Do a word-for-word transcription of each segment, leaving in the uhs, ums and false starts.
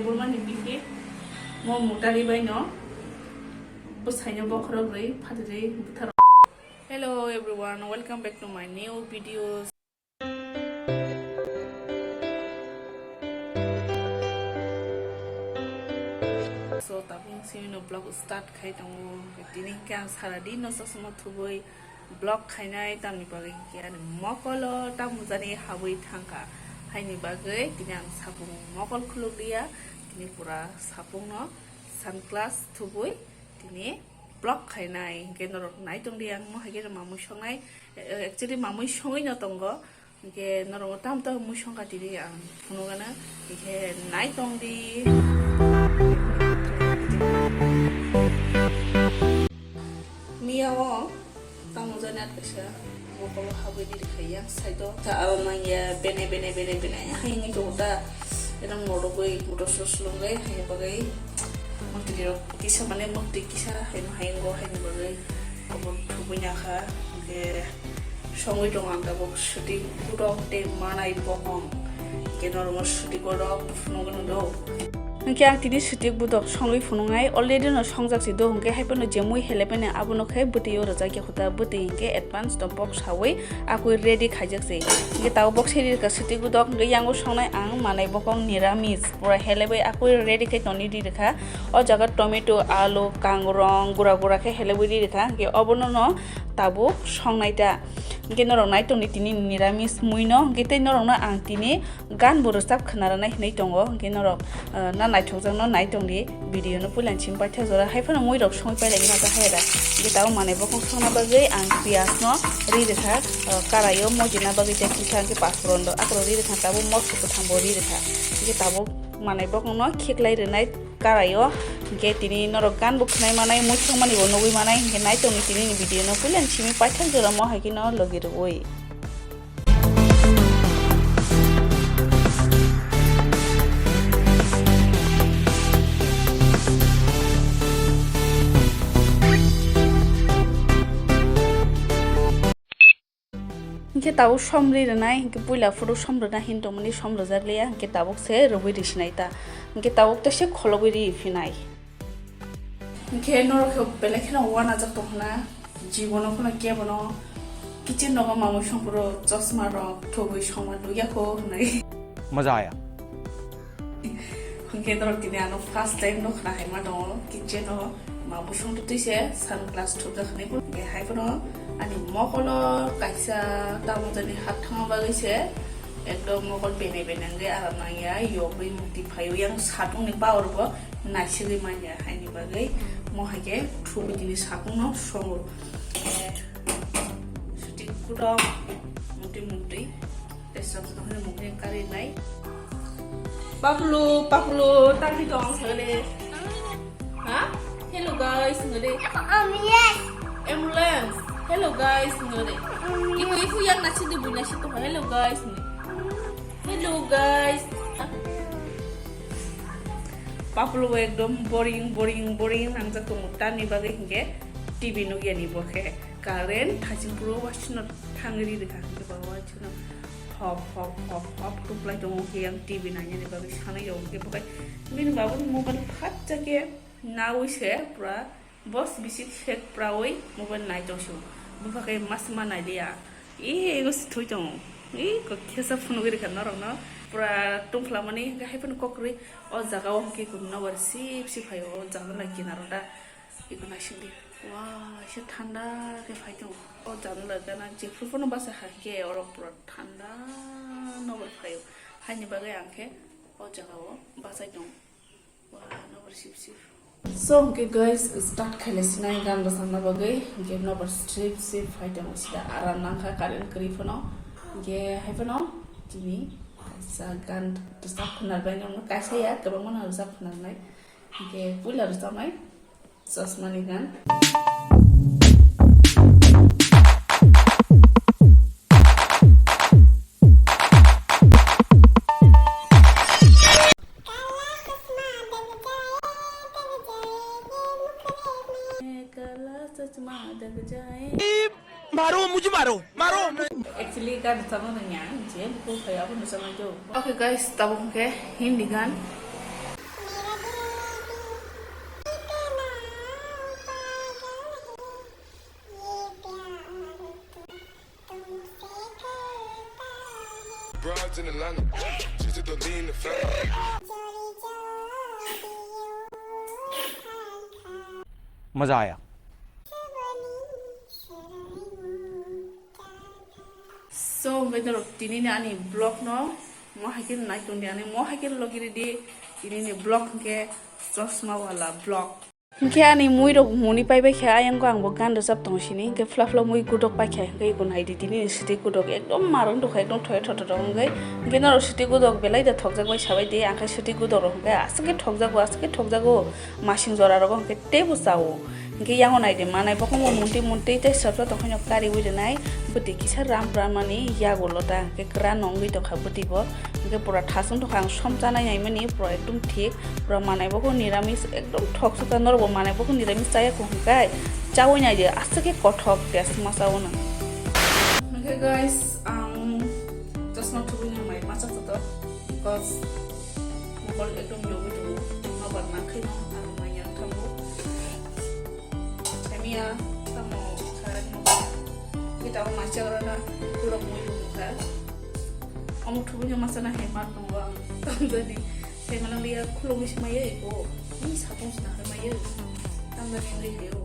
Burmani bihik mo mutari bai no bwsaino bokhorok rwi phatwi rwi butharo. Hello everyone, welcome back to my new videos. So tabuk simi no vlog start khai tongo. Tini hwnkhe ang sara din no chosma thubui vlog khainai, tamni bagwi hwnkhe ani mokolo tamo jani habwi thangkha. Haini bagwi tini ang sapung mokol khulukliya, tini pura sapung no sunglass thubui tini vlog khainai. Hwnkhe norok naitongdi, ang mo hai khe mamui songnai, eh, actually mamui songwi no tongo. Hwnkhe norok tam tam mui songkha tini ang phunukgana, hwnkhe naitongdi. Miya o tamo jani at kaisa mokolo habwi di rikha yang side o. Ta aro nangya bene bene bene bene hai wngwi tongo ta. Eno morogwi motor solo solo wngwi hai bagwi murti rok kisa mane murti kisa hai hai wngwi bagwi obo thubui nakha. Hwnkhe songwi tongo ang tabuk swtwi budok tei manai bohong. Hwnkhe norokno swtwi borok phunukgwino do. Hwnkhe ang tini swtwi budok songwi phunuknai, already no songjak si do, hwnkhe hai phano je mui helebani abono khe bwtwi o rwjak ya khuta, bwtwi hwnkhe advance to box sawi akui ready khaijak se. Hwnkhe tabuk box seri rwkha swtwi budok, hwnkhe yango songnai ang manai bohong niramis, pura helebai akui ready khai toni di rwkha. O jaga tomato, alu, kangrong gura gura khe helebai di rwkha, hwnkhe obono no tabuk songnai ta. Hwnkhe norok naitongdi tini niramis mui no, hwnkhe tei norokno ang tini gan bo rwchap khna rwnai hinwi tongo, hwnkhe norok, ah, na naithokjakno naitongdi video no puila ni simi paithak jora. Hai phano mui rok songwi pailai mano ta hai da. Hwnkhe tabuk manai bokhong songna bagwi ang piyaj no ri rwkha, ah, karai o mojina bagwi tei kisa hwnkhe pasporon rok akhoro ri rwkha, tabuk moso kwthang bo ri rwkha. Hwnkhe tabuk manai bokhong no khiklai rwnai. Karai o, hwnkhe tini norok gan bo khwnai manai, mui thangmani bo nugwi manai, hwnkhe naitongni tini ni video no puila ni simi paithak jora mo hai kheno logi rwui. Hwnkhe tabuk som ri rwnai, hwnkhe puila phuru som rwna hin tongmani som rwjak liya, hwnkhe tabuk se rwui risinai ta. Hwnkhe tabuk tei se kholobwi ri phinai. Hwnkhe norok khe belai kheno uanajak tong khna, jibono kheno kebono kitchen rogo mamui songphuru chosma rok thubui songma nukya kho hwnwi. Maza aya. Hwnkhe norok tini ano first time no khna hai ma tongo, kitchen o ma bwswng twi se sunglass thupjak hinwi. Hwnkhe hai phano ani mokolo kaisa tamo jani hat thangma bagwi se ekdom mokol bene bene wngwi aram nangya, yogwi mukti phaio, yang satung ni power bo naisigwi manya, haini bagwi mo hai khe thubui tini satung no songo. Eh, suti kutok mukti mukti. Tei sab sab hwnwi mukti kari nai. Paplu, paplu, tangwi tong sagale. Ha? Hello guys, ngade. Um, yes. Ambulance. Hello guys, ngade. Um, iku, iku yang nasi de bui nasi to. Hello guys, ngade. Hello guys. Paplu ekdom boring, boring, boring nangjak tongo. Tamni bagwi hinkhe T V nukya ni bo khe. Current thaching puro wasino thangri rikha. Hinkhe bo wasino hop, hop, hop, hop tuklai tongo. Hinkhe yang T V nainani bagwi sanai rok hinkhe bo khe bini babuni mobile phatsa khe nawi se pura. Boss bisi sek prawi mobile nai tong si. Bupha khe mas ma nai liya. E, ego si thui tong. E, kok khesa phunugwi rikha norok no. Pura tungphla mani, hwnkhe hai phano kok rwi. O jaga o hwnkhe kok nobar sip sip hai o, janala kinaro da. Eko naising di. Wah, se thanda khe phai tong. O janala gana jephru phano basa hai khe, oro pura thanda nobar phai o. Haini bagwi ang khe o jaga o bachai tong. Wah, nobar sip sip. So, hwnkhe guys, start khailaisinai gan rwchapna bagwi. Hwnkhe nobar sip sip phai tongo sida aram nangkha current kwrwi phano. Hwnkhe hai phano tini kaisa gan rwchap khwnarbai nangno kaisa ya, kwbangma no rwchap khwnarnai. Hwnkhe puila rwchapnai chosmani gan. मारो, मुझे मारो, मारो। Actually, gan rwchapna nangya, je buku phai abo rwchapnai do. Okay guys, tabuk hwnkhe Hindi gan. मजा आया। So, hwnkhe norok tinini ani vlog no mo hai khe nai tong di, ani mo hai khe logi ridi tinini vlog hwnkhe chosma wala vlog. Hwnkhe ani mui rok muni pai bai khe ayang o ang bo gan rwchap tong sini, hwnkhe phla phla mui gudok pai khe, hwnkhe eko nai di tinini swtwi gudok ekdom marwng tong kha, ekdom thoi thotho rok wngwi. Hwnkhe norok swtwi gudok belai da thokjak bai sabai di, ang khe swtwi gudok rok hwnkhe aswk khe thokjago, aswk khe thokjago. Masing jora rogo hwnkhe teibo chao. Hwnkhe yango naidi manai bokhokno muntwi muntwi tei chwpla tongkhaino kariwi rwnai. Bwtwi kisa ram pramani yago lota hwnkhe kwran no wngwi tongkha bwtwi bo. Hwnkhe pura thasung tongkha ang som chanai naimani pura ekdom thik. Pura manai bokhok niramis ekdom thok sukha norokbo manai bokhok niramis chaya kho hwnkhe chawi naidi aswk khe kothok test ma chao nang. Hwnkhe guys ang chosma thubui nang mai masa kotor because mokol ekdom yogwi tongo. Nobar nangkhe no ang mai yang thango. Saimia tamo kharani. Kita o mai chagra na kulok mui bu kha. Omo thubui no masa na hemar tongo ang. Tamjani. Saimana liya khulogwi se maya iko. Ni sapung sina hai maya. Tamjani ngai hayo.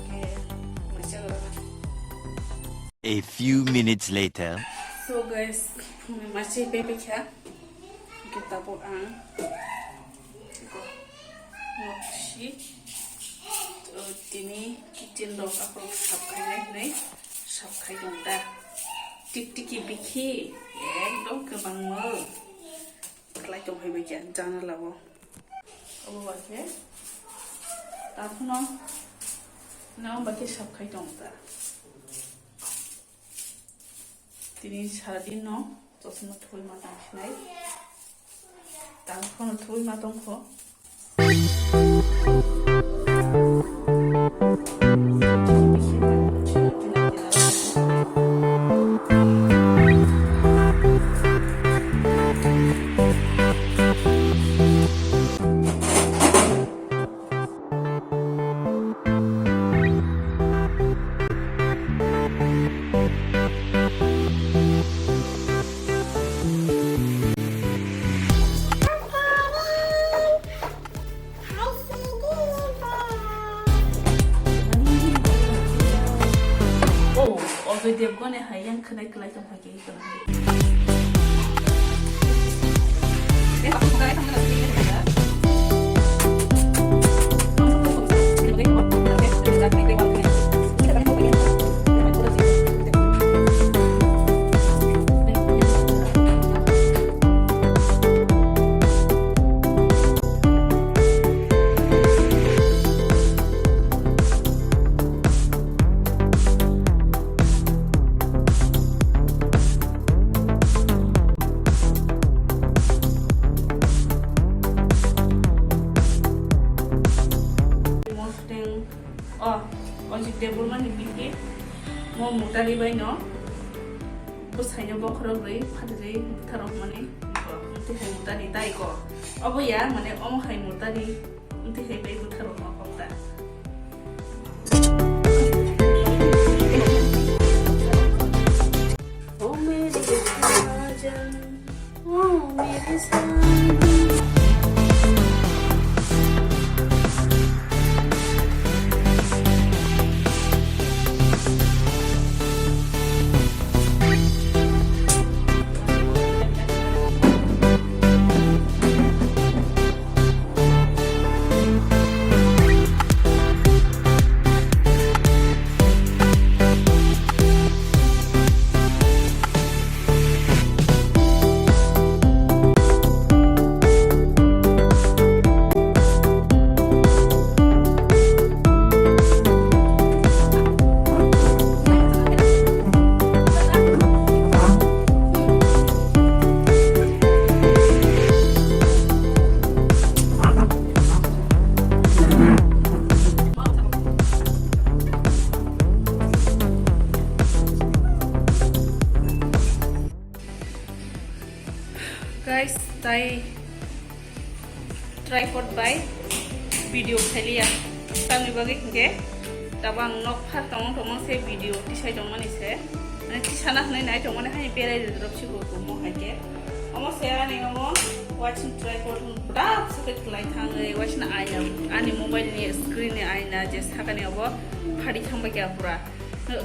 Ke mai chagra na. A few minutes later. So guys, phungni masi pepe kha. Hwnkhe tabuk ang noksi tini kitchen rok aphuru sap khainai hinwi sap khai tong da. Tik tiki bikhi ekdom kwbangma khlai tong phai bai kha janala o. Obo bai khe takhwno nang bai khe sap khai tong da. Tini saradin no chosma thubui ma tang sinai. Tang phano thubui ma tong kho. Oh, Ajay Devgane hai yang khnai klai tong. Mosdeng, oh, Ajay Devgane ni bithi, mo mutari bai no, bwsai no bokhorok rwi, phatwi rwi, bwtharok mani, ko, mutwi hai mutari tai ko. Obo ya, mane omo hai mutari. Mutwi hai bai bwtharok ma kok da. O mere sajan, o mere sajan. Guys, tai tripod bai video khailiya. Tamni bagwi hinkhe tabang nok phar tongmung tongmung se video tisai tongmani se. Mane tisana hwnwi naitongmani hai berai rwdrop si bo kumo hai khe. Omo se ani omo watching tripod hwn bwdak se khe kwlai thangwi watching aina ani mobile ni screen ni aina je sakani obo phadi thangbai kha pura.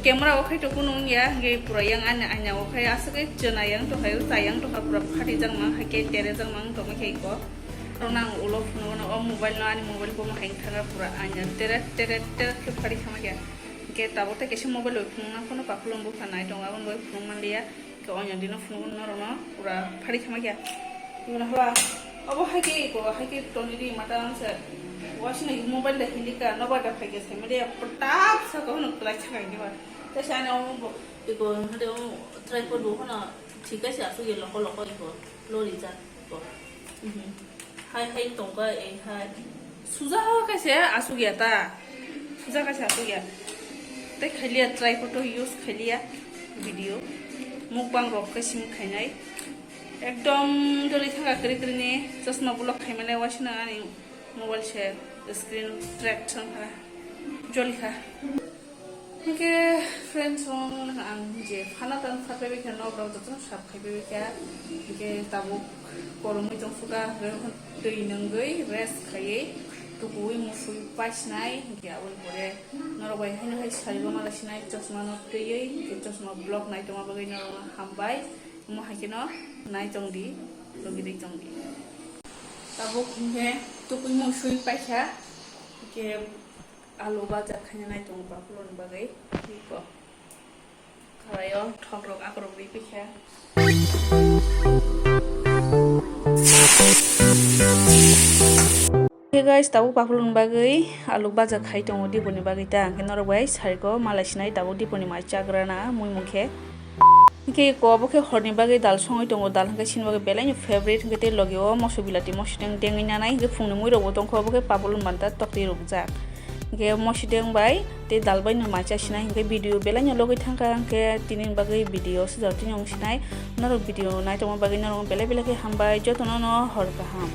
Camera o khai to kunu wngya, hwnkhe pura yang ani aina o khai aswk khe chwna yang tongkha, cha yang tongkha, pura phadi jakma hai khe tere jakma wng tongma khe iko. Oro nang ulo phunukno o mobile no ani mobile bo hai thangkha pura aina teret teret teret khe phadi thangma khe. Hwnkhe tabuk tei kaisa mobile bai phunukna phano pakhulon bupha nai tongo, aboni bai phunuk manliya. Khe oino dino phunukgo norokno pura phari khamakya. Ibono hwla obo hai khe iko hai khe tonwi di mata wngse. Wasina mobile da hindi ka nobar da phaikhe sai media pwtap saka hwnwi kwlai saka hindi ba. Tei sai ani omo bo iko hade omo tripod bo phano thik khe se aswk ye loko loko iko lori jak iko. Mhm. Hai hai tongkha, eh, hai. Suja khe se aswk ya ta. Suja khe se aswk ya. Tei khailiya, tripod o use khailiya. Video. Mukbang rok khe simi khainai. Ekdom joli thangkha kwrwi kwrwi ni. Chosma block khaimani waisano ani mobile se screen crack thangkha. Joli kha. Hwnkhe friends rok ang je phana tan kha paibai kha, nok rok jotono sap khai paibai kha. Hwnkhe tabuk koromwi tong suka, hwnkhe twi nungwi rest khaiwi tukuwi musui paisinai. Hwnkhe aboni pore norok bai haino hai sari rok mala sinai chosma no twiwi, hwnkhe chosma block nai tongma bagwi norok no hambai. Omo hai kheno nai tong di, logi rwi tong di. Tabuk hwnkhe tukuwi musui paikha, hwnkhe alu baja khaina nai tongo bakuloni bagwi. Iko. Karaio thokrok akorok ri pikha. Hey guys, tabuk pakuloni bagwi alu baja khai tongo diponi bagwi ta. Hwnkhe norok bai sariko malai sinai tabuk diponi mai chagrana mui mungkhe. Hwnkhe iko obo khe horni bagwi dal songwi tongo, dal hwnkhe chini bagwi belaino favorite, hwnkhe tei logi o moso bilati moso deng dengwi nanai, hwnkhe phungni muirokbo tongkha, obo khe papulon banta toktwi rwkjak. Hwnkhe moso deng bai tei dal baino mai chasinai, hwnkhe video belaino logwi thangkha, hwnkhe tinini bagwi video sijak tini wng sinai. Norok video naitongma bagwi norok belai belai khe hambai, jotono no hor kaham.